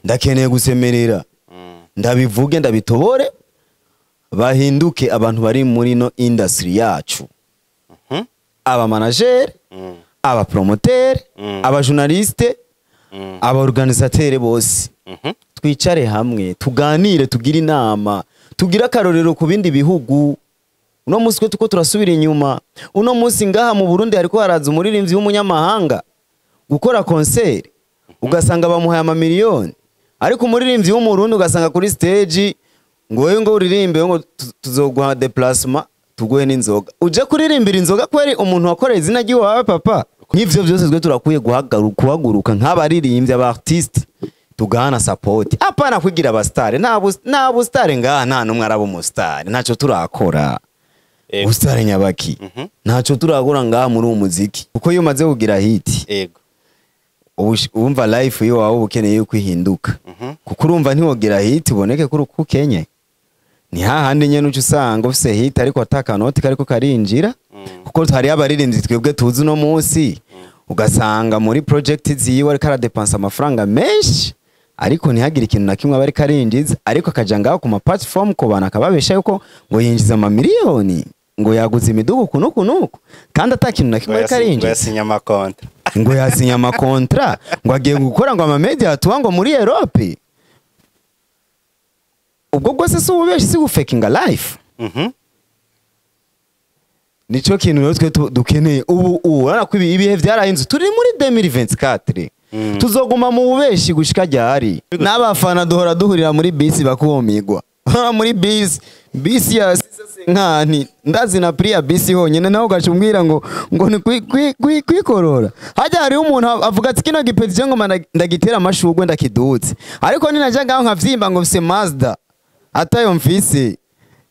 Ndakeneye gusemerera, ndabivuge, ndabitobore, bahinduke abantu bari muri no industry yacu, aba manager, aba promoteur, aba journaliste, aba organisateur bose. Twicare hamwe, tuganire, tugire inama, tugire akarorero ku bindi bihugu. Uno munsi twe tuko turasubira inyuma. Uno munsi ngaha mu Burundi hariko haraza umuririmbyi w'umunyamahanga gukora concert, ugasanga bamuhaye amamiliyoni, ariko umuririmbyi w'umurundi ugasanga kuri stage ngo wewe ngo uririmbe, ngo tuzoguha déplacement, tuguhe n'inzoga, uje kuririmbira inzoga kweri umuntu wakoreye izina ry'iwawe papa. Nk'ivyo byose twe turakwiye guhaguruka nk'abaririmbyi, aba artiste, tugahana support, apana kwigira aba star. Nta bu star ngaha, nta numwe araba umu star, ntacyo turakora. Ubustar nyabaki? Ntacyo turakora ngaha muri uwo muziki, kuko iyo umaze kugira hit, wumva life iyo wawe uba ukeneye yuko ihinduka, kuko urumva ntiwogira hit uboneke kuri uko ukenye. Ni hahandi nyene uca usanga ufise hit ariko ata kanoti kariko karinjira, kuko hariyo abaririmbyi twebwe tuzi uno munsi ugasanga muri project ziwe ariko aradepansa amafaranga menshi, ariko ntihagire ikintu na kimwe aba ariko arinjiza, ariko akaja ngaho ku ma platform ku bantu akababesha yuko ngo yinjiza amamiliyoni, ngo yaguze imidugu uku n'uku n'uku, kandi ata kintu na kimwe ariko Ngo arinjiza. Yasinye amakontra. Ngo yasinye amakontra, ngo agiye gukora ngo ama media tour ngo muri Europe. Ubwo bwose si ububeshi, si gufekinga life? Nico kintu rero twe dukeneye ubu. Urabona ko ibihe byarahinze, turi muri 2024. Tuzoguma mu bubeshi gushika ryari? N'abafana duhora duhurira muri bisi bakumigwa muri bisi ya nkani ndazi na prix ya bisi honyine, nawe ugaca umbwira ngo ni kwikorora. Hajya hariho umuntu avuga ati kino gipeti cyo ngoma ndagitera amashurwe ndakidutse, ariko ninaja ngaho nkavyimba ngo mfise Mazda atayo mfise,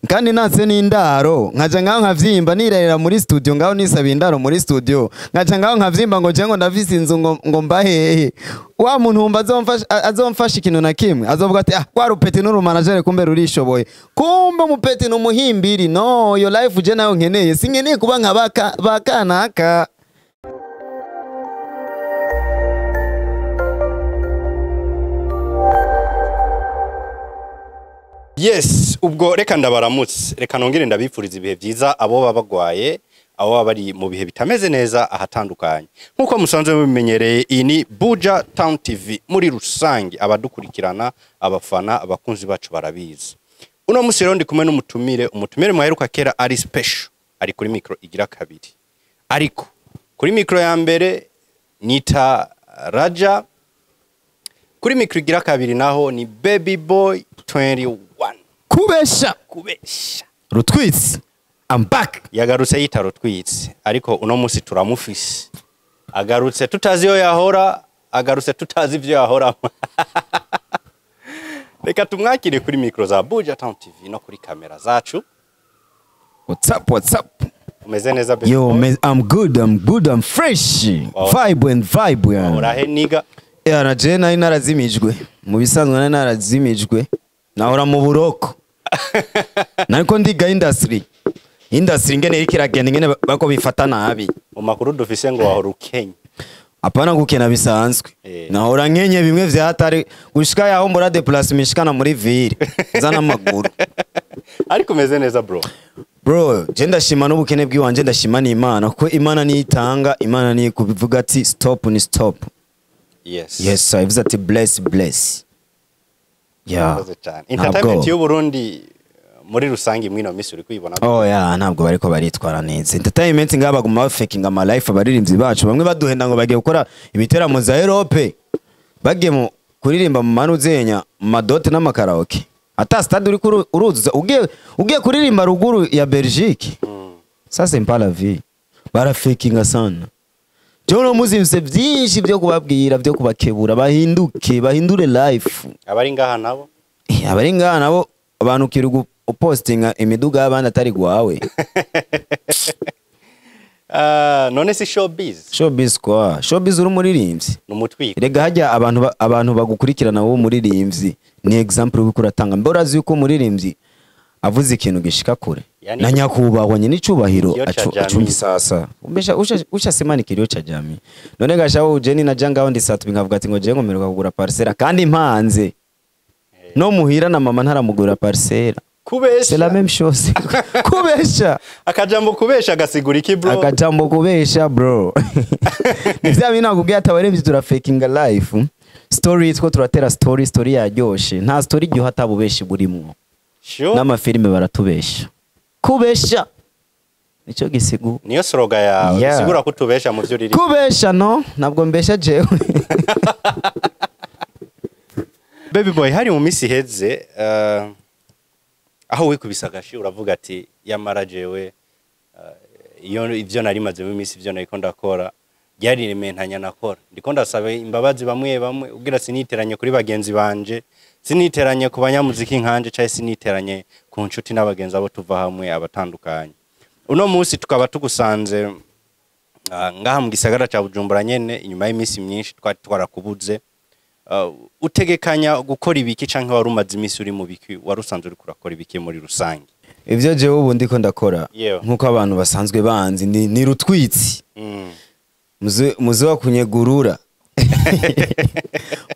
kandi natse n'indaro, nkaja ngaho nkavyimba nirarira muri studio, ngaho nisaba indaro muri studio, nkaca ngaho nkavyimba ngo je ngo ndafise inzu, ngo mbahehe, wa muntu wumva azomfasha ikintu na kimwe? Azovuga ati ah, kwa rupeti n'urumanagere, kumbe rurishoboye, kumbe umupeti n'umuhimbiri. No yo life je nayo nkeneye, sinkeneye kuba nka baka bakanaka. Yes, ubwo reka ndabaramutse, reka nongere ndabifuriza ibihe byiza abo baba bagwaye, abo baba bari mu bihe bitameze neza ahatandukanye. Nk'uko musanzwe mubimenyereye, iyi ni Buja Town TV. Muri rusange abadukurikirana, abafana, abakunzi bacu barabizi. Uno munsi rero ndi kumwe n'umutumire, umutumire mwaheruka kera ari special, ari kuri mikro igira kabiri, ariko kuri mikro ya mbere nita Raja, kuri mikro igira kabiri naho ni Baby Boy 21. Kubesha. Kubesha. Rutwitsi, I'm back. Yagarutse yita Rutwitsi, ariko uno munsi turamufise, agarutse tutazi iyo yahora, agarutse tutazi ivyo yahoramo. Reka tumwakire kuri mikro za Buja Town TV no kuri kamera zacu. What's up, what's up? Umeze neza, Baby Yo Boy? Man, I'm good, I'm good, I'm fresh. Wow. Vibe and vibe, yeah. Urahe niga? Yeah, na je nari narazimijwe. Mu bisanzwe nari narazimijwe. Nahora mu buroko. Nariko ndiga industry. Industry ingene iriko iragenda, ingene bako bifata nabi. Mu makuru dufise ngo wahora ukenya. Apana gukena bisanzwe. Nahora nkenye bimwe vya hatari gushika yaho mbora déplacement ishikana muri ville. Nzana amaguru. Ariko umeze neza, bro? Bro, je ndashima n'ubukene bw'iwanje, ndashima n'Imana, kuko Imana niyo itanga, Imana niyo kubivuga ati stop ni stop. Yes, sir. Ivuze ati bless, bless. Yeah. Murakoze cyane. Ntabwo. Entertainment y'u Burundi muri rusange mwino minsi uri kwibona? Oh yeah, ntabwo bariko baritwara neza. Entertainment ngaba baguma bafakinga ama life, abaririmbyi bacu bamwe baduhenda ngo bagiye gukora ibiteramo za Europe. Bagiye mu kuririmba mu manuzenya, mu madote n'amakaraoke. Ata stade uri uruzuza ugiye kuririmba ruguru ya Belgique. Ça c'est pas la vie. Barafakinga sana. Jewe uno munsi mfise byinshi byo kubabwira, byo kubakebura, bahinduke, bahindure life. Abari ngaha nabo? Abari ngaha nabo abantu kirugu upostinga imiduga y'abandi atari gwawe. Ah, none si showbiz? Showbiz kwa. Showbiz uri umuririmbyi. Ni umutwiko. Rega hajya abantu bagukurikirana wowe umuririmbyi ni example uriko uratanga. Mbe urazi yuko umuririmbyi Avuze ikintu gishika kure. Yani- Na nyakubahwa nyine icubahiro Kilio cha jamii. acumbi sasa. Umbesha ushasema ni kilio cha jamii. None gasha uje ni naja ngaho ndi Sat-B nkavuga ati ngo je ngomeruka kugura parcela kandi mpanze. No muhira na mama ntaramugura parcela. C'est la Kubesha. même chose. Kubesha. Akajambo kubesha gasigura iki, bro? Akajambo kubesha, bro, ni vya bintu nakubwiye ati abaremvyi turafakinga life story, two turatera story, story yaryoshe. Nta story iryoha atabubeshi burimwo. Sure. N'amafilime baratubesha. Kubesha nico gisigu. Niyo slogan yawe? Yeah. Bisigura ko utubesha mu vyo uririmba? Kubesha no, ntabwo mbesha jewe. Baby boy, hari mu minsi iheze aho wikubise agashi uravuga ati yamara jewe iyo ivyo nari mazemo iminsi, ivyo nariko ndakora ryari rementanya nakora, ndiko ndasaba imbabazi bamwe bamwe, ubwira siniteranye kuri bagenzi banje, siniteranye ku banyamuziki nkanje, canke siniteranye ku nshuti n'abagenzi abo tuva hamwe abatandukanye. Uno munsi tukaba tugusanze ngaha mu gisagara ca Bujumbura nyene inyuma y'iminsi myinshi twari twarakubuze. Utegekanya gukora ibiki, canke wari umaze iminsi uri mu biki, wari usanzwe uriko urakora ibiki muri rusange? Ivyo jewe ubu ndiko ndakora, Yewe. nkuko abantu basanzwe banzi, ni rutwitsi. Muze wa kunyegurura,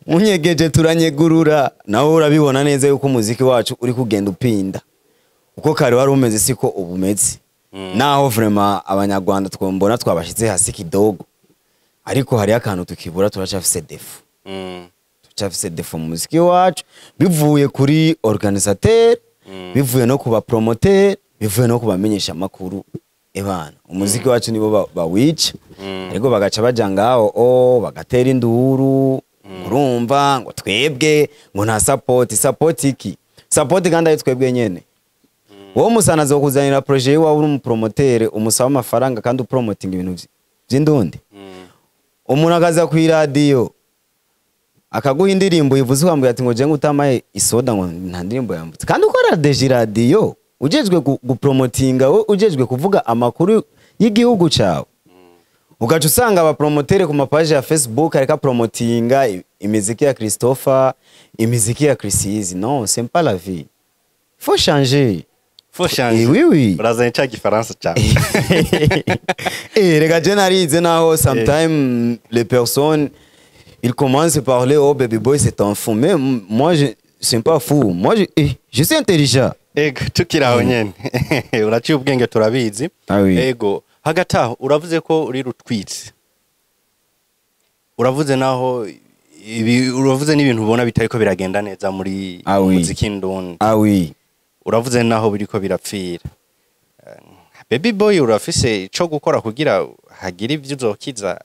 munyegeje turanyegurura. Nawe urabibona neza yuko umuziki wacu uri kugenda upinda. Uko kare wari umeze siko ubu umeze. Naho vraiment abanyarwanda twombona twabashize hasi kidogo, ariko hariyo akantu tukibura, turacafise défaut. Turacafise défaut mu muziki wacu, bivuye kuri organisateur, bivuye no ku bapromoteur, bivuye no kubamenyesha amakuru. Ebana, umuziki wacu nibo bawica. Ariko bagaca baja ngaho o bagatera induru, urumva ngo twebwe ngo nta support. Support iki? Support kandi ari twebwe nyene. Wowe umusana azokuzanira projet iwawe, uri umupromoteur, umusaba amafaranga kandi upromoting ibintu vy'indundi. Umuntu akaza ku iradiyo akaguha indirimbo yivuze, ukambwira ati ngo je ngutamaye isoda, ngo nta ndirimbo yambutse, kandi ukora déjà radiyo, ujejwe gupromotinga, wowe ujejwe kuvuga amakuru y'igihugu cawe. Ugaca usanga abapromotere ku mapaji ya Facebook ariko apromotinga imiziki ya Christopher, imiziki ya Chris. Non, c'est pas la vie, faut changer. Faut changer. Eh, oui. Urazanye ca gifaransa cawe. Eh, rega je narize, naho sometimes les personnes, ils commencent à parler: oh, baby boy, c'est un fou. Mais moi, je c'est pas fou, moi je suis intelligent. Ego, tukiri aho nyene, uraciye ubwenge, turabizi. Ah oui. Ego, hagati aho uravuze ko uri rutwitsi, uravuze naho ibi, uravuze n'ibintu ubona bitariko biragenda neza muri Ah oui. muziki ndundi. Ah oui. Uravuze naho biriko birapfira. Baby boy, urafise ico gukora kugira hagire ivyo uzokiza,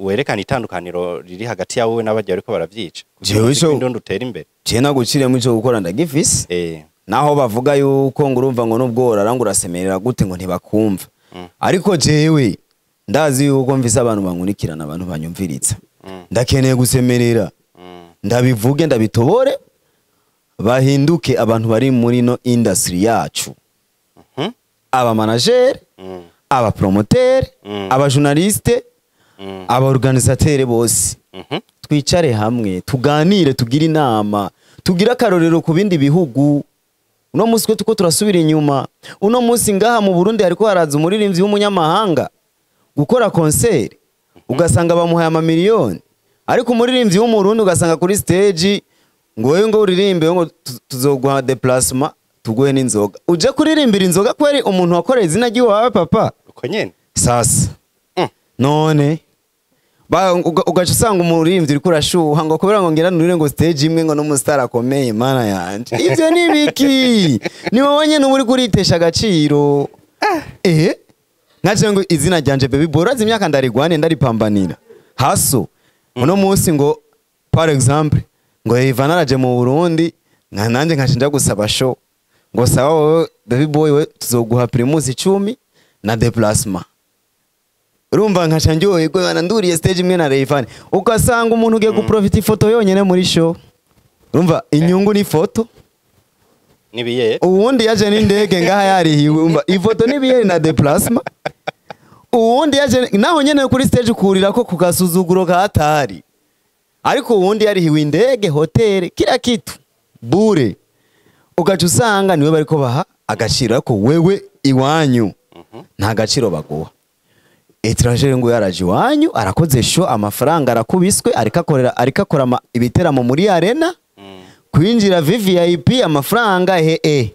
werekana itandukaniro riri hagati yawe n'abarya bariko baravyica kugira Jewe umuziki w'indundi utere imbere? Je naguciriyemo, ico gukora ndagifise. Naho bavuga yuko ngo urumva ngo nubwo worara ngo urasemerera gute ngo ntibakumva, ariko jewe ndazi yuko mvise abantu bankurikirana, abantu banyumviriza. Ndakeneye gusemerera, ndabivuge, ndabitobore, bahinduke abantu bari muri no industry yacu, aba manager, aba promoteur, aba journaliste, aba organisateur bose. Twicare hamwe, tuganire, tugire inama, tugire akarorero ku bindi bihugu. Uno munsi twe tuko turasubira inyuma. Uno munsi ngaha mu Burundi hariko haraza umuririmbyi w'umunyamahanga gukora concert, ugasanga bamuhaye amamiliyoni, ariko umuririmbyi w'umurundi ugasanga kuri stage ngo wewe ngo uririmbe ngo tuzoguha déplacement, tuguhe n'inzoga. Uje kuririmbira inzoga kweri, umuntu wakoreye izina ry'iwawe, papa? Uko nyene. Sasa none ugaca usanga umuririmbyi uriko urashuha ngo kubera ngo ngira nurire ngo stage imwe ngo n'umustar akomeye. Mana yanje, ivyo ni biki? Ni wowe nyene uba uriko uritesha agaciro. Nkaje ngo izina ryanje baby boy, urazi imyaka ndarigwane, ndaripambanira haso. Uno munsi ngo par exemple ngo Ivan araje mu Burundi, nka nanje nkaca nja gusaba show ngo sawa, wowe baby boy, we tuzoguha primus 10 na déplacement. Urumva nkaca ndyoherwa bana, nduriye stage imwe na Rayvanny. Ugasanga umuntu ugiye guprofita ifoto yonyene muri show, urumva inyungu ni foto. Nibiye. Uwundi yaje n'indege ngaha yarihiwe, umva ifoto n'ibiyeri na déplacement. Uwundi yaje naho nyene kuri stage kurira ko ku gasuzuguro ka hatari, ariko uwundi yarihiwe indege, hotel, kila kitu bure. Ugaca usanga niwe bariko baha agaciro, ariko wewe iwanyu nta gaciro baguha. Étranger ngo yaraje iwanyu, arakoze show, amafaranga arakubiswe, ariko akorera, ariko akora ibiteramo muri arena, kwinjira VVIP, amafaranga he e.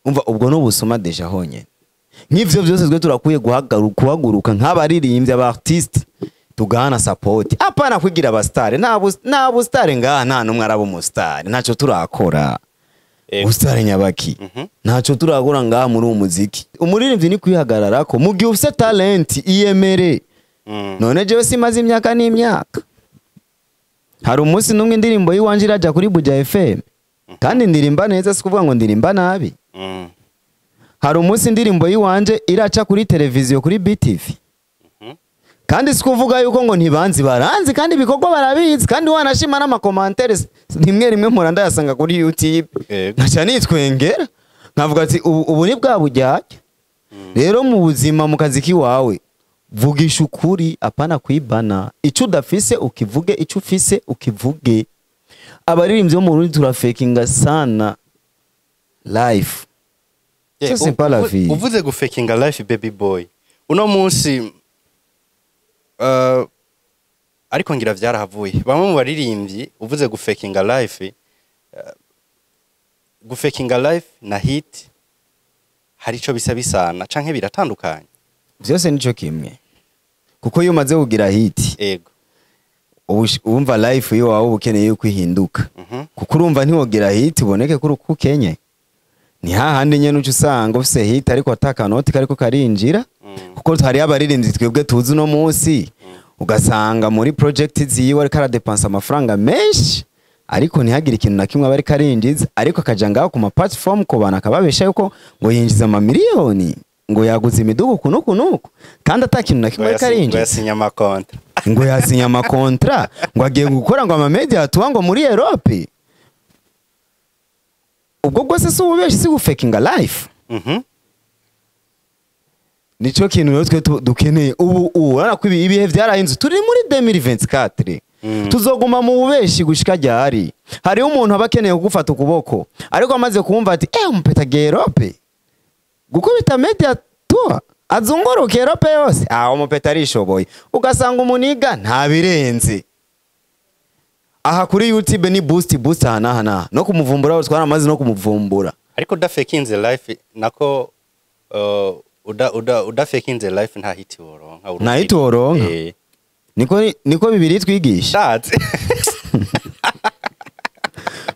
Umva, ubwo n'ubusuma déjà honyene. Nk'ivyo byose twe turakwiye guhaguruka nk'abaririmbyi, aba artiste, tugahana support, apana kwigira aba star. Nta bu star ngaha, nta numwe araba umu star, ntacyo turakora. Ubusitari nyabaki? Ntacyo turakora ngaha muri uwo muziki. Umuririmbyi ni kwihagararako. Mu gihe ufise talent, iyemere. None jewe simaze imyaka n'imyaka, hari umunsi n'umwe indirimbo y'iwanje iraja kuri Buja FM? Kandi ndirimba neza, si kuvuga ngo ndirimba nabi. Hari umunsi indirimbo y'iwanje iraca kuri televiziyo, kuri BTV? Kandi si kuvuga yuko ngo ntibanzi, baranzi, kandi ibikorwa barabizi, kandi wanashima n'ama commentaires rimwe rimwe mpora ndayasanga kuri YouTube. Nkaca nitwengera, nkavuga ati ubu ni bwa bujyajya. Rero mu buzima, mu kazi kiwawe, vugisha ukuri, apana kwibana. Ico udafise ukivuge, ico ufise ukivuge. Abaririmbyi bo mu Burundi turafekinga sana life. Ça, c'est pas la vie. Uvuze gufekinga life, baby boy, uno munsi ariko ngira vyarahavuye bamwe mu baririmbyi. Uvuze gufekinga life, gufekinga life na hit hari ico bisa bisana canke biratandukanye? Vyose nico kimwe, kuko iyo umaze kugira hit, wumva life iyo wawe uba ukeneye yuko ihinduka, kuko urumva ntiwogira hit uboneke kuri uko ukenye. Ni hahandi nyene uca usanga ufise hit ariko ata kanoti kariko karinjira, kuko hariyo abaririmbyi twebwe tuzi uno munsi, ugasanga muri project ziwe ariko aradepansa amafaranga menshi, ariko ntihagire ikintu na kimwe aba ariko arinjiza, ariko akaja ngaho ku ma platform ku bantu akababesha yuko ngo yinjiza amamiliyoni, ngo yaguze imidugu uku n'uku n'uku, kandi ata kintu na kimwe ariko Ngo arinjiza. Yasinya amakontra. Ngo yasinya amakontra, ngo agiye gukora ngo ama media tour ngo muri Europe. Ubwo bwose si ububeshi, si gufekinga life? Nico kintu rero twe dukeneye ubu. Urabona ko ibihe byarahinze, turi muri 2024. Tuzoguma mu bubeshi gushika ryari? Hariho umuntu aba akeneye kugufata ukuboko, ariko amaze kumva ati umupeta agiye Europe gukubita media tour, azunguruka Europe yose, ah, umupeta arishoboye. Ugasanga umuniga ntabirenze aha kuri YouTube, ni boost boost aha n'aha n'aha, no kumuvumbura twaramaze no kumuvumbura. Ariko udafekinze life nako, udafekinze life nta hit woronka. Nta hit woronka. Niko bibiri twigisha. Shatse.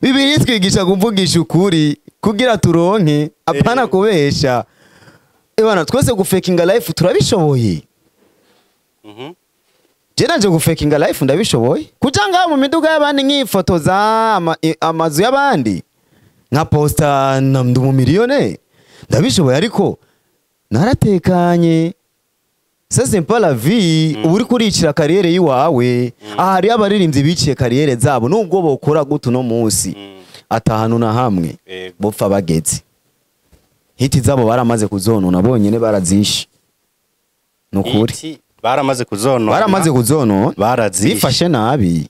Bibiri twigisha kuvugisha ukuri kugira turonke, apana kubesha. Ebana, twese gufekinga life turabishoboye. Je nanje gufekinga life ndabishoboye, kuja ngaho mu miduga y'abandi nkifotoza amazu y'abandi, nka posta na ndi mu miliyone, ndabishoboye, ariko naratekanye. Ça, c'est pas la vie. Uba uriko uricira carrière yiwawe. Aha hariyo abaririmbyi biciye carrière zabo, nubwo bokora gute uno munsi, atahanu na hamwe bopfa bageze. Hit zabo baramaze kuzonona bonyene, barazishe, nukuri. Hit baramaze kuzonona. Baramaze kuzonona. Barazishe. Bifashe nabi.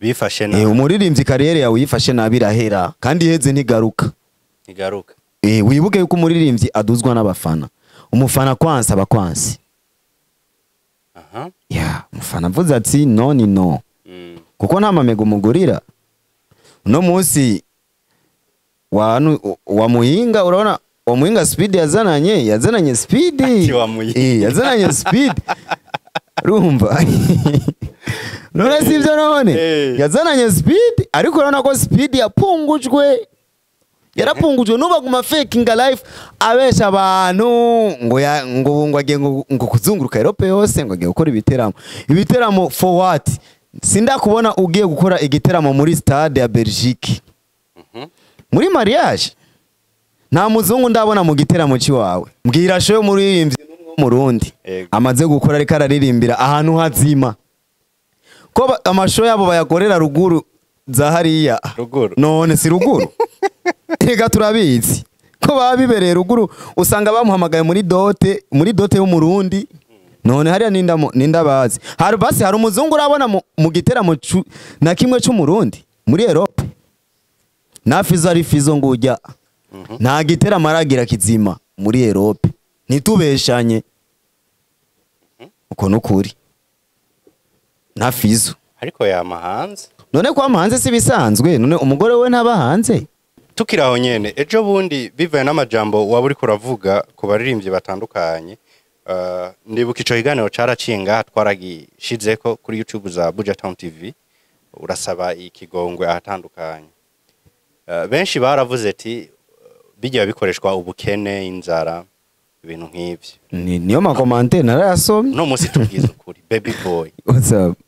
Bifashe nabi. Umuririmbyi carrière yawe uyifashe nabi irahera, kandi iheze ntigaruka. Ntigaruka. Wibuke yuko umuririmbyi aduzwa n'abafana. Umufana kwansa aba kwansi. Ya umufana avuze ati no ni no, kuko nta mamego umugurira. Uno munsi wa muhinga, urabona wa muhinga speed yazananye speed. Ati wa Muyinga. Yazananye speed, urumva none si ibyo none? Yazananye speed, ariko urabona ko speed yapungujwe, yarapungujwe. Nubaguma faking life, abesha abantu ngo ya, ngo agiye ngo kuzunguruka Europe yose, ngo agiye gukora ibiteramo. Ibiteramo for what? Sindakubona ugiye gukora igiteramo muri stade ya Belgique, muri mariage. Nta muzungu ndabona mu giteramo ciwawe. Mbwira show muririmbyi n'umwe w'umurundi amaze gukora ariko araririmbira ahantu hazima, ko ama show yabo bayakorera ruguru za hariya. Ruguru. None si ruguru? Reka turabizi ko baba bibereye ruguru, usanga bamuhamagaye muri dot, muri dot y'umurundi. None hariya ninda bazi hari basi hari umuzungu urabona mu giteramo na kimwe c'umurundi muri Europe? Na Fizo ari Fizo ngujya, nta giteramo aragira kizima muri Europe, ntitubeshanye, uko nukuri na Fizo. Ariko yama hanze. None kwa hanze si bisanzwe? None umugore we ntaba hanze? Tukiri aho nyene, ejo bundi bivaye n'amajambo waba uriko uravuga ku baririmbyi batandukanye, ndibuka ico kiganiro caraciye ngaha, twaragishizeko kuri YouTube za Buja Town TV, urasaba ikigongwe ahatandukanye. Benshi baravuze ati bijya bikoreshwa ubukene, inzara, ibintu nk'ivyo. Niyo ma commentaires narayasomye. No munsi tubwiza ukuri, Baby Boy. What's up?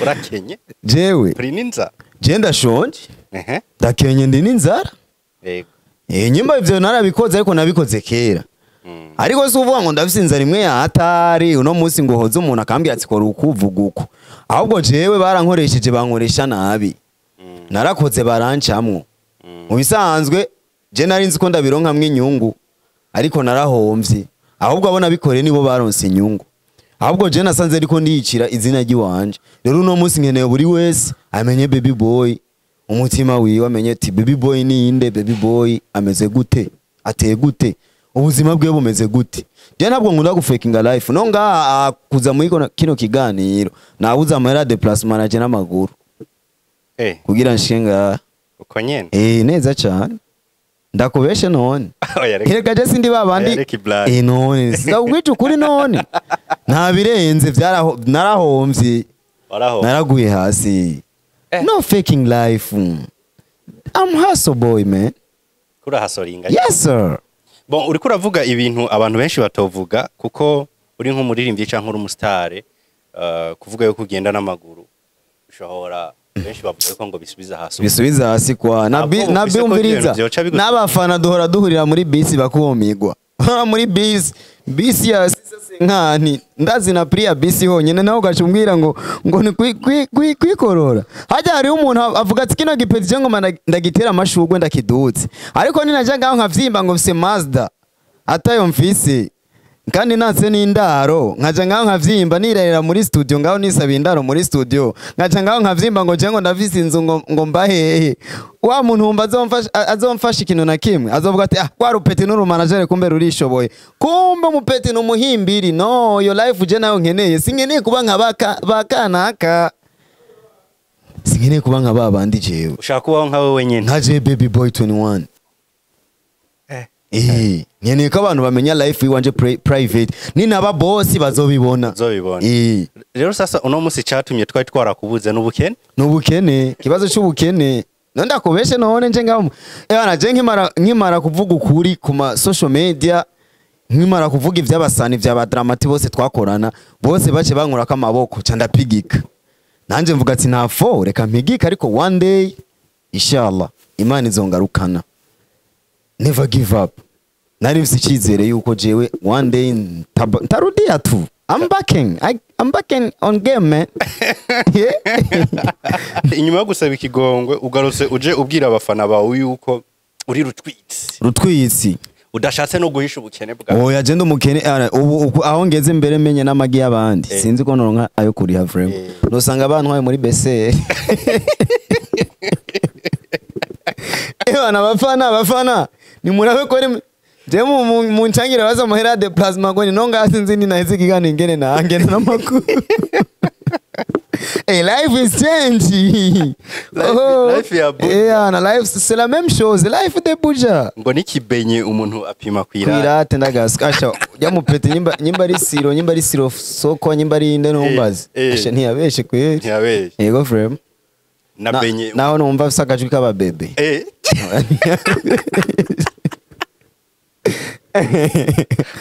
Urakenye? Jewe? Uri n'inzara? Je ndashonje. Ndakenye, ndi n'inzara. Nyimba ivyo narabikoze, ariko nabikoze kera. Ariko si uvuga ngo ndafise inzara imwe ya hatari uno munsi ngo hoze umuntu akambwira ati kora ukuvuga uko. Ahubwo jewe barankoresheje, bankoresha nabi. Narakoze barancamwo. Mu bisanzwe je nari nzi ko ndabironkamwo inyungu, ariko narahomvye. Ahubwo abo nabikoreye nibo baronse inyungu. Ahubwo je nasanze ariko ndiyicira izina ry'iwanje. Rero uno munsi nkeneye buri wese amenye Baby Boy, umutima wiwe amenye ati Baby Boy ni inde, Baby Boy ameze gute, ateye gute, ubuzima bwiwe bumeze gute. Je ntabwo nkunda gufakinga life. No ngaha kuza muri kino kiganiro nabuze amahera, déplacement naje n'amaguru kugira nshike ngaha. Uko nyene? Eh, neza cyane. Ndakubeshe none? Oya, reka. Erega je sindi babandi. Oya, reka iblague. Eh, none sindakubwica ukuri none? Nta birenze, byaraho, narahomvye. Waraho. Naraguye hasi. No faking life. I'm hustle boy, man. Kurahasoringa. Yes sir. Bon, uriko uravuga ibintu abantu benshi batovuga, kuko uri nk'umuririmbyi canke uri umusitare, kuvuga yuko ugenda n'amaguru ushobora, benshi bavuga yuko ngo bisubiza hasi. Bisubiza hasi kwa na Ntabwo na bufise ko bumviriza. ibintu vyoca N'abafana duhora duhurira muri bisi bakumigwa muri bisi ya nkani, ndazi na prix ya bisi honyene, nawe ugaca umbwira ngo ni kwikorora. Hajya hariho umuntu avuga ati kino gipeti je ngoma ndagitera amashurwe ndakidutse, ariko ninaja ngaho nkavyimba ngo mfise Mazda atayo mfise, kandi natse n'indaro, nkaja ngaho nkavyimba nirarira muri studio ngaho, nisaba indaro muri studio, nkaja ngaho nkavyimba ngo je ngo ndafise inzu, ngo mbahehe, wa muntu wumva azomfasha ikintu na kimwe? Azovuga ati ah, kwa rupeti n'urumanajere, kumbe rurishoboye, kumbe umupeti n'umuhimbiri. No yo life je nayo nkeneye, sinkeneye kuba nka bakanaka, sinkeneye kuba nka babandi jewe. Ushaka kubaho nkawe wenyine. Nka je Baby Boy 21. Nkeneye ko abantu bamenya life iwanje private. Ninaba boss bazobibona. Bazobibona. Rero sasa uno munsi catumye twari twarakubuze n'ubukene. N'ubukene, kibazo c'ubukene. None ndakubeshe none? Nje ngaho, bana, je nkimara kuvuga ukuri ku ma social media, nkimara kuvuga ivy'abasani vy'aba Dramati bose twakorana, bose bace bankurako amaboko, ca ndapigika. Nanje mvuga ati nta fo, reka mpigike, ariko one day inshallah Imana izongarukana. Never give up. Nari mfise icyizere yuko jewe one day ntarudia tu. I'm backing. I'm backing on game, man. Yeah. Inyuma yo gusaba ikigongwe, ugarutse uje ubwira abafana bawe yuko uri rutwitsi. Rutwitsi. Udashatse no guhisha ubukene bwawe. Oya, je ndi umukene ubu aho ngeze mbere menye n'amagi y'abandi. Sinzi ko noronka ayo kuriha frame. Nosanga bantwaye muri BCR. Ewana abafana, abafana nimurabe ko je muncangira baza muhera déplacement ngo ni no ngaha, sinzi ni naheze ikiganiro ingene nange n'amakuru. Hey, life is change. Life ya Buja. Yeah, na life c'est la même chose. Life de Buja. Ngo nikibenye umuntu apima kwirate. Kwirate ndagaska. Asha, ya mupete nyimba ari siro, nyimba ari siro soko, nyimba ari inde numbazi. Asha, ntiyabeshe kweli. Ntiyabeshe. Yego frame. Na benye. Naho numva afise akajwi k'ababebe.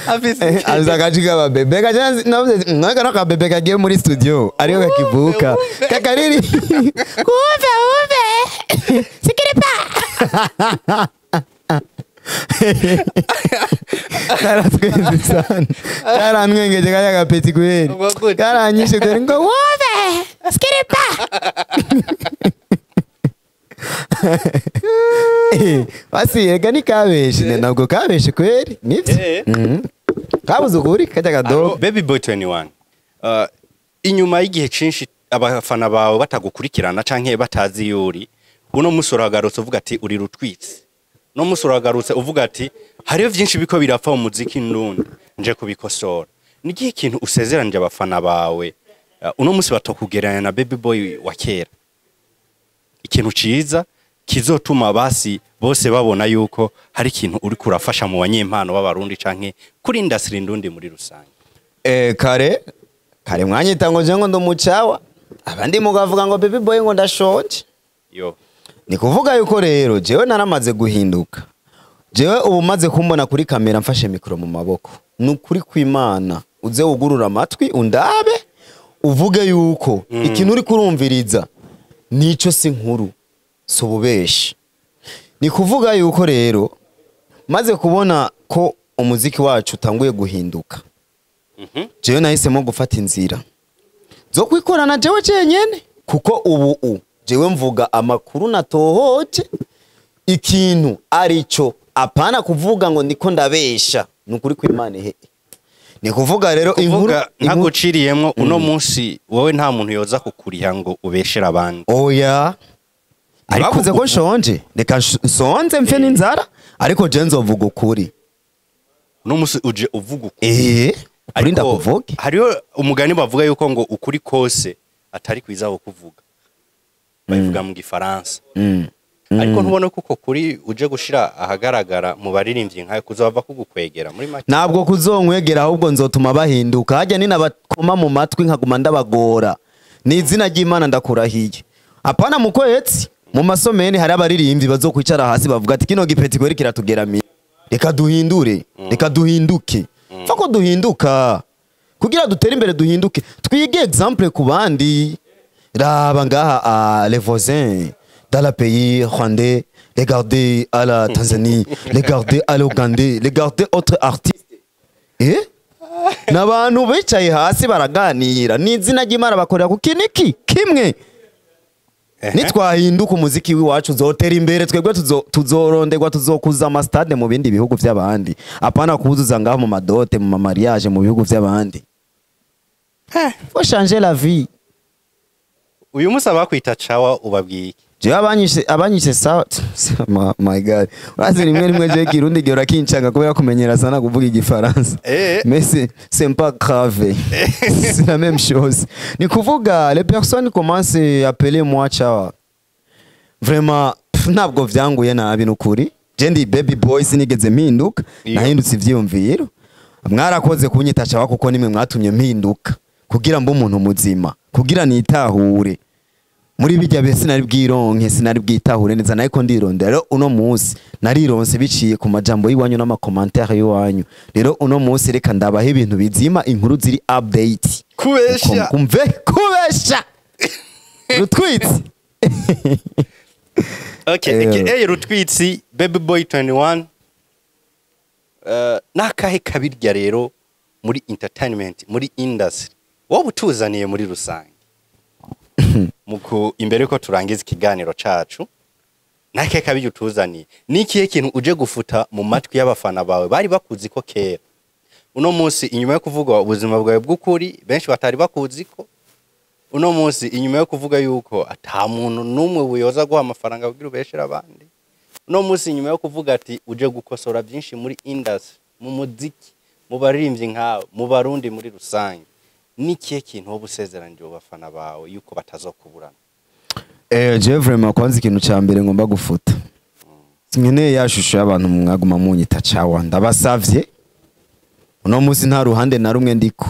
Afise Afise akajwi k'ababebe. Kaja navuze naka nakabebe kagiye muri studio ariyo kakivuka. Kakariri. Kumve umve. Sikiripa. Karatwenze sana. Karantwengeje kaya gapeti kweli. Ubwo gute? Karanyishe kweli ngo wumve. Sikiripa. Basi ega ni kabeshe, ntabwo kabeshe kweli nivyo. Kabuze ukuri kajya kadogo. Baby Boy 21, inyuma y'igihe cinshi abafana bawe batagukurikirana canke batazi yuri, Uno musi uragarutse uvuga ati uri rutwitsi. Uno musi uragarutse uvuga ati hariyo vyinshi biko birapfa mu muziki ndundi, nje kubikosora. Ni ikihe kintu usezeranije abafana bawe uno musi batokugereranya na Baby Boy wa kera, ikintu ciza kizotuma basi bose babona yuko hari ikintu uri kurafasha mu banyempano b'Abarundi canke kuri industry ndundi muri rusange? Kare kare mwanyita ngo je ngo ndumucawa, abandi mugavuga ngo Baby Boy ngo ndashonje. Yo. Ni kuvuga yuko rero jewe naramaze guhinduka. Jewe ubu maze kumbona kuri kamera mfashe mikoro mu maboko, ni ukuri kw'Imana, uze wugurura amatwi undabe uvuge yuko ikintu uri kurumviriza nico, si nkuru, si ububeshi. Ni kuvuga yuko rero maze kubona ko umuziki wacu utanguye guhinduka, jewe nahisemo gufata inzira zo kwikorana jewe jenyene, kuko ubu jewe mvuga amakuru natohoje, ikintu arico, apana kuvuga ngo ndiko ndabesha. Ni ukuri kw'Imana, ehe, ni kuvuga rero inkuru Kuvuga ntaguciriyemwo, uno munsi wowe nta muntu yoza kukuriha ngo ubeshere abandi? Oya. Ariko Bavuze ko nshonje, reka nsonze mfe n'inzara, ariko je nzovuga ukuri. Uno munsi uje uvuga ukuri? Eh, ukuri. Ariko Ndakuvuge. hariho umugani bavuga yuko ngo ukuri kose atari kwiza wo kuvuga, babivuga mu Gifaransa. Ariko ntubona ko uko kuri uje gushira ahagaragara mu baririmbyi nkawe kuzova kugukwegera muri make? Ntabwo kuzonkwegera, ahubwo nzotuma bahinduka. Hajya ninabakoma mu matwi nkaguma ndabagora, ni izina ry'Imana ndakurahiye, apana mu kwezi, mu masomeni, hari abaririmbyi bazokwicara hasi bavuga ati kino gipeti kweri kiratugeramiye, reka duhindure, reka duhinduke. Pfa ko duhinduka kugira dutere imbere, duhinduke, twige exemple ku bandi. Raba ngaha a les voisins dans la pays rwandais, regardez à la Tanzanie, regardez à l'Ouganda, regardez autres artistes, eh, n'abantu bicaye hasi baraganira, ni izina ry'Imana, bakorera ku kiniki kimwe. Nitwahinduka, umuziki w'iwacu uzotera imbere, twebwe tuzoronderwa, tuzokuza amastade mu bindi bihugu vy'abandi, apana kuzuza ngaho mu madote, mu mamariage, mu bihugu vy'abandi. Faut changer la vie. Uyu munsi abakwita cawa ubabwiye iki? Jewe abanyishe sawa, my God, urazi rimwe rimwe je Kirundi gihora kincanga kubera kumenyera sana kuvuga Igifaransa. Mais c'est pas grave, c'est la même chose. Ni kuvuga les personnes commencent à appeler moi chawa, vraiment, pff, ntabwo vyanguye nabi, nukuri. Je ndi Baby Boy, sinigeze mpinduka. Nahindutse ivyiyumviro. Mwarakoze kunyita chawa, kuko nimwe mwatumye mpinduka kugira mbe umuntu muzima, kugira nitahure. Muri bijya bihe sinari bwironke, sinari bwitahure neza, nariko ndirondera. Rero uno munsi narironse biciye ku majambo y'iwanyu n'amacommentaire y'iwanyu. Rero uno munsi reka ndabaha ibintu bizima, inkuru ziri update. Kubesha. Kumve kubesha rutwitsi. Okay. Aka rutwitsi Baby Boy 21, nakahe kabirya rero muri entertainment, muri industry, wowe utuzaniye muri rusange muku imbere ko turangiza ikiganiro cacu? Nakahe kabirya utuzaniye? Ni ikihe kintu uje gufuta mu matwi y'abafana bawe bari bakuzi ko kera, uno munsi inyuma yo kuvuga ubuzima bwawe bw'ukuri benshi batari bakuzi ko, uno munsi inyuma yo kuvuga yuko ata muntu n'umwe buyoza guha amafaranga kugira ubeshere abandi, uno munsi inyuma yo kuvuga ati uje gukosora byinshi muri industry, mu muziki, mu baririmbyi nkawe, mu Barundi muri rusange, ni ikihe kintu wowe usezeranije abo bafana bawe yuko batazokuburana? Je vraiment, kwanza ikintu ca mbere ngomba gufuta, sinkeneye ya shusho y'abantu mwaguma munyita cawa. Ndabasavye, uno munsi nta ruhande na rumwe ndiko,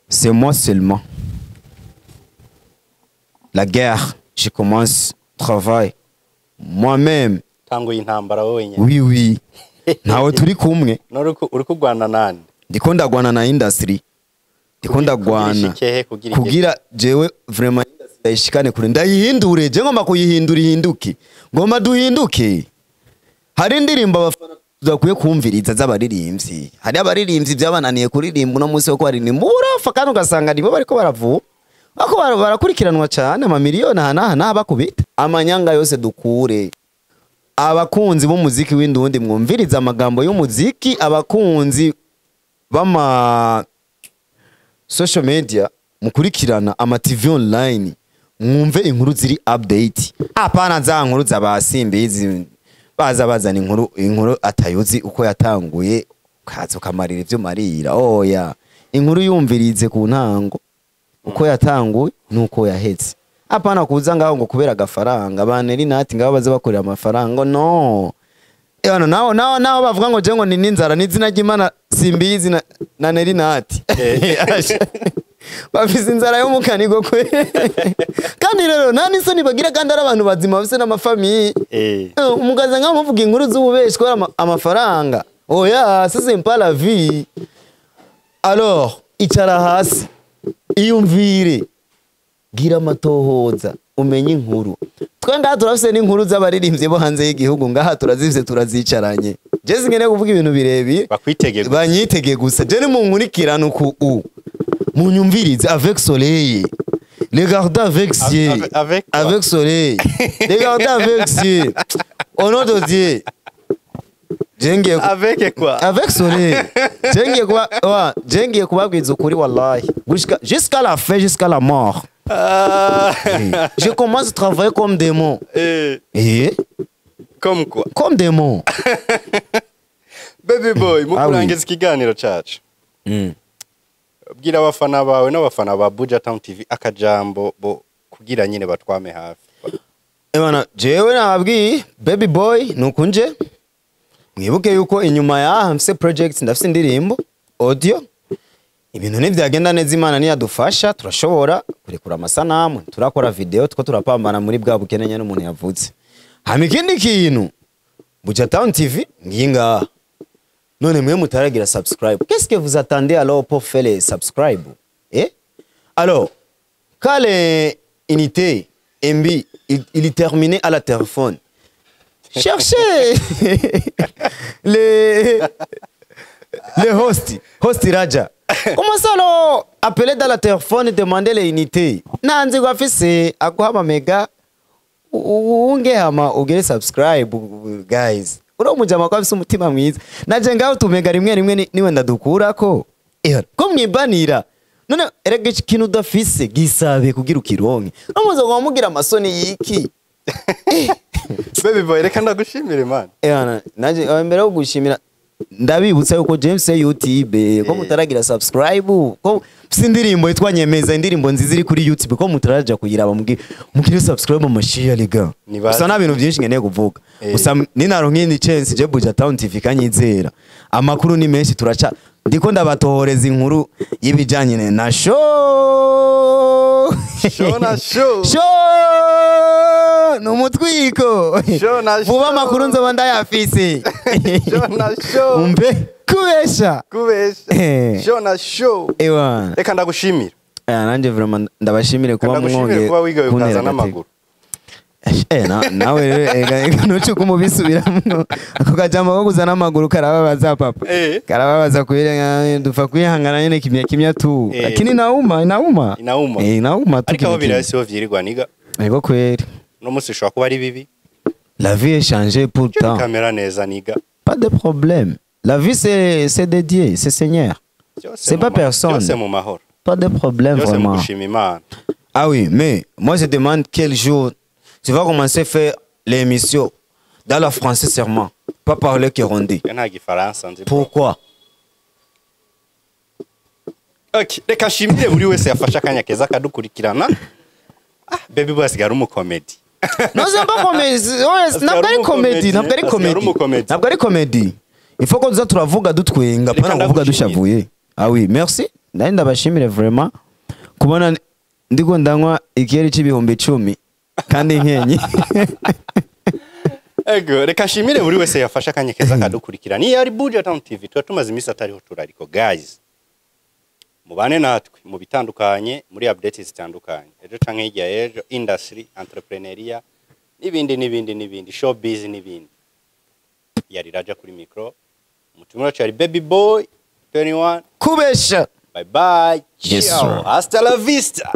c'est moi seulement la guerre, je commence travail moi-même. Tanguye intambara wowe nyene? Oui, ntawe turi kumwe. None uri kurwana nande? Ndiko ndagwana na industry, ndiko ndagwana. Kugira ishike, kugira igere? Kugira jewe vraiment industry ndayishikane kure, ndayihindure. Je ngomba kuyihindura ihinduke, ngomba duhinduke. Hari indirimbo abafana tudakwiye kumviriza z'abaririmbyi. Hari abaririmbyi byabananiye kuririmba, uno munsi wo kwaririmba urafa, kandi ugasanga nibo bariko baravuba ako barakurikiranwa cyane, amamiliyoni aha n'aha n'aha, bakubita amanyanga yose. Dukure abakunzi b'umuziki w'indundi, mwumvirize amagambo y'umuziki. Abakunzi b'ama social media, mukurikirana ama TV online. Mwumve inkuru ziri update, apana za nkuru z'abasimbizi baza bazana inkuru atayuzi uko yatanguye, ukaza ukamarira ivyo marira. Oya, inkuru yumvirize ku ntango uko yatanguye nuko yahetse, apana kuza ngaho ngo kubera agafaranga. Ba Nelly Nat ngaho baza bakorera amafaranga. No Ebano, naho bavuga ngo je ngo ni n'inzara n'izina ry'Imana Simbizi na Nelly Nat bafise inzara yo mu kanigo kwe. Kandi rero nta n'isoni bagira, kandi ari abantu bazima bafise n'ama famille. Umugaza nkaho muvuga inkuru z'ububeshi kubera amafaranga. Oya, ça c'est pas la vie. Alors icara hasi, iyumvire, gira amatohoza, umenye inkuru. Twe ngaha turafise n'inkuru z'abaririmbyi bo hanze y'igihugu, ngaha turazifise, turazicaranye. Je sinkeneye kuvuga ibintu birebire. Bakwitege gusa. Banyitege gusa. Je nimunkurikirana uku u munyumvirize avec soleil. Regardez avec yeux. Avec quoi? Avec soleil. Regardez avec yeux. Au nom de Dieu. Je ngiye Avec quoi? Avec soleil. Je ngiye kuba wa, je ngiye kubabwiza ukuri, wallahi. Jusqu'à la fin, jusqu'à la mort. Ah. Je commence à travailler comme démon. Eh, Eh? Comme quoi? Comme démon. Baby Boy, mu Ah oui. kurangiza ikiganiro cacu, bwira abafana bawe n'abafana ba Buja Town TV akajambo bo kugira nyine batwame hafi. Ebana, jewe nababwiye Baby Boy nuko nje mwibuke yuko inyuma yaha mfise project, ndafise indirimbo audio. Ibintu ntivyagenda neza, Imana niyadufasha turashobora kurekura amasanamu, turakora video two turapambana muri bwa bukene nyene umuntu yavutse. Hama ikindi kintu, Buja Town TV ngiyi ngaha. None mwe mutaragira subscribe, qu'est-ce que vous attendez alors pour faire les subscribe? Eh, alors quand les unités MB il est terminé à la téléphone, cherchez les hosts, host Raja. Comment ça alors, appeler dans la téléphone et demander les unités. Nanzi kwa fise akuhama mega unge hama ugere subscribe, guys. Uro mujama kwa afise umutima mwiza. Naje ngaho tumega rimwe rimwe niwe ndadukurako. Eh, ko mwibanira. None erega iki kintu udafise gisabe kugira ukironke. Nomuze ngo mugira amasoni yiki? Baby Boy, reka ndagushimire, man. Ehana, naje mbere yo gushimira ndabibutsa yuko James YouTube ko mutaragira subscribe, ko mfise indirimbo yitwa Nyemeza, indirimbo nziza iri kuri YouTube, ko mutaraja kuyiraba, mugire subscribe mu mashia liga. Gusa nta bintu byinshi nkeneye kuvuga. Gusa ninaronka iyindi chance, je Buja Town TV kanyizera, amakuru ni menshi, turaca ndiko ndabatohoreza inkuru y'ibijanye na show. Show na show. Show ni umutwiko. Show na Vuba show. amakuru nzoba ndayafise. Show na show. Umbe kubesha. Kubesha. Eh. Show na show. Ewa. Reka ndagushimire. Eh, nanjye vraiment ndabashimire kuba Ndagushimire mwongeye kuba wigaye kuntera ukaza agatege. n'amaguru. Eh, nawe rero ega ntuce kumubisubiramwo, ako kajambo ko kuza n'amaguru karababaza, papa. Eh. Karababaza kubera dupfa kwihangana nyene kimya kimya tu. Eh. Lakini inauma, inauma. Inauma. Eh, inauma tu. Ariko aho Kimya biraye kimya. siho vyirirwa niga. Ego kweli. No musi ushobora kuba ari bibi. La vie est changée pourtant. Bikamera neza niga. Pas de problème. La vie, c'est dédié, c'est Seigneur. Byose C'est mu pas personne. Byose mu mahoro. Pas de problème Byose mu vraiment. gushima Imana. Ah oui, mais moi je demande quel jour tu vas commencer à faire l'émission dans le français seulement, pas parler kirundi. Nta gifaransa nzi. Pourquoi? Okay, reka nshimire buri wese yafashe akanya keza akadukurikirana. Ah, Baby Boy asigaye ari umukomedi. Non, c'est pas comédie. Ouais, ntabwo ari comédie, ntabwo ari Asigaye ari comédie. umukomedi. Ntabwo ari comédie. Il faut ko tuza turavuga dutwenga, Reka pana kuvuga ndagushimire. dushavuye. Ah oui, merci. Nari ndabashimire vraiment kubona ndiko ndanywa ikiyeri c'ibihumbi 10 kandi nkenye. Ego, reka nshimire buri wese yafashe akanya keza akadukurikirana. Niyo ari Buja Town TV, tuba tumaze iminsi atariho turariko, guys. Mubane natwe mu bitandukanye, muri updates zitandukanye. Ejo canke hirya y'ejo, industry, entrepreneuriat, n'ibindi n'ibindi n'ibindi, showbiz n'ibindi. Yari Raja kuri micro. Umutumwa wacu yari Baby Boy 21. Kubesha. Bye bye. Yes, Ciao. sir. Hasta la vista.